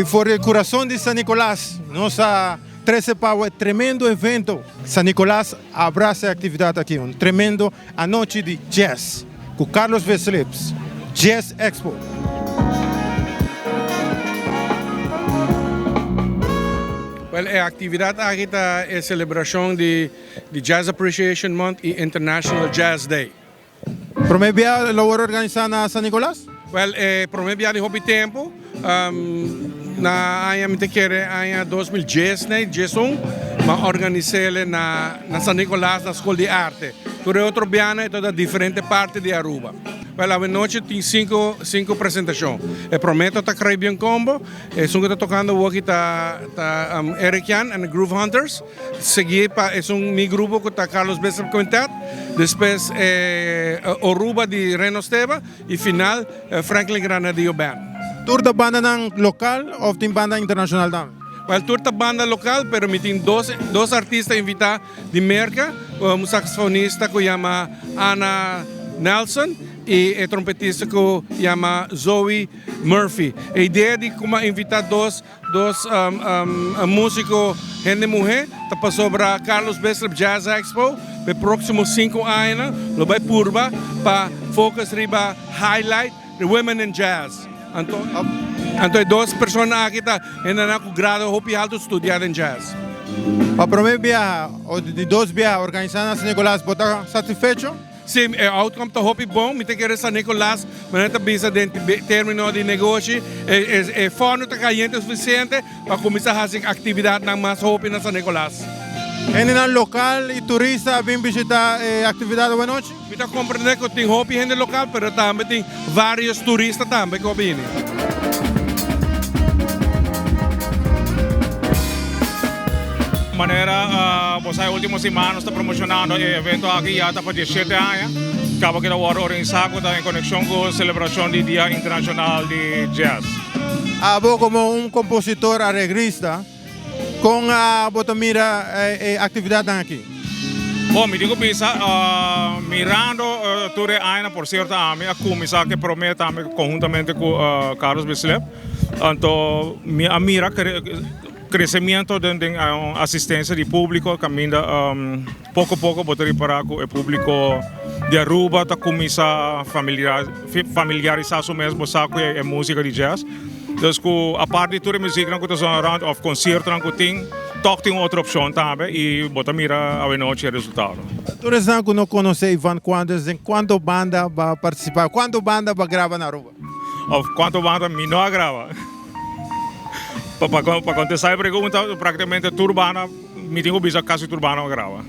for di curason di San Nicolas nos a trece pa bo e tremendo evento. San Nicolas a abrasa e actividad aki, un tremendo anochi di jazz cu Carlos Verslips Jazz Expo. Wel e actividad aki ta e celebracion di Jazz Appreciation Month y International Jazz Day. Prome bia lo worde organisa na San Nicolas? Wel e prome bia di hopi tempo, na aña mi ta kere aña 2010 nee, diesun, m'a organisele na na San Nicolas na Skol di Arte. Tur e otro bianan e ta na diferente parti di Aruba. Wel awenochi tin sinku sinku presentacion. E prome ta Caribbean Combo, esun ku ta tokando awoki ta ta Eric Jan and the Groove Hunters. Sigui pa esun mi grupo cu ta Carlos Bishop Quintet, despues e Oruba di Reno Steba y final Franklin Granadillo Band. Tur ta bandanan local of tin banda internacional tambe? Wel tur ta banda local pero mi tin dos dos artista invita di Merca, un saxofonista cu yama Anna Nelson y e trompetista cu yama Zoe Murphy. E idea di como a invita dos Dos musico hende muhe ta pasobra Carlos Bislip Jazz Expo p'e proximo sinku añanan lo bai purba pa focus riba highlight the women in jazz. Anto anto e dos persona aki ta hendenan ku grado hopi alto studia den jazz. Pa prome biaha o di dos biaha organisa na San Nicolas bo ta satisfecho? Si, e outcome ta hopi bon. Mi ta kere San Nicolas, manera ta bisa den termino di negoshi, e fondo ta cayente suficiente pa cuminsa haci actividadnan mas hopi na San Nicolas. Hendenan local y turista a bin bishita e actividad awanochi? Mi ta comprende cu tin hopi hende local, pero tambe tin varios turista tambe cu a bini. Manera bo sa e ultimo siman nos ta promocionando e evento aki ya ta pa diesshete aña caba cu ta wordo organisa cu ta en coneccion cu celebracion di Dia Internacional di Jazz. Abo como un compositor areglista Kon bo ta mira e aktividatnan aki? Bon, mi tin ku bisa, mirando tur e añanan, por sierto ami a kuminsá ku e promé tambe konhuntamente ku Carlos Bislip, anto mi a mira kresemiento den asistensia di públiko kaminda poko poko bo ta ripará ku e públiko di Aruba ta kuminsá familiarisá su mes bo sa ku e músika di jazz. Dus ku apart di tur e muziknan ku ta zona rònt òf konsiertonan ku tin, tòg tin un otro opshon tambe i bo ta mira awenochi e resultado. Tur esnan ku no konosé Ivan Quanders, den kuantu banda bo a partisipá? Kuantu banda bo a graba na Aruba? Òf kuantu banda mi no a graba? Pa kontestá e pregunta, praktikamente tur banda, mi tin ku bisa kasi tur banda a graba.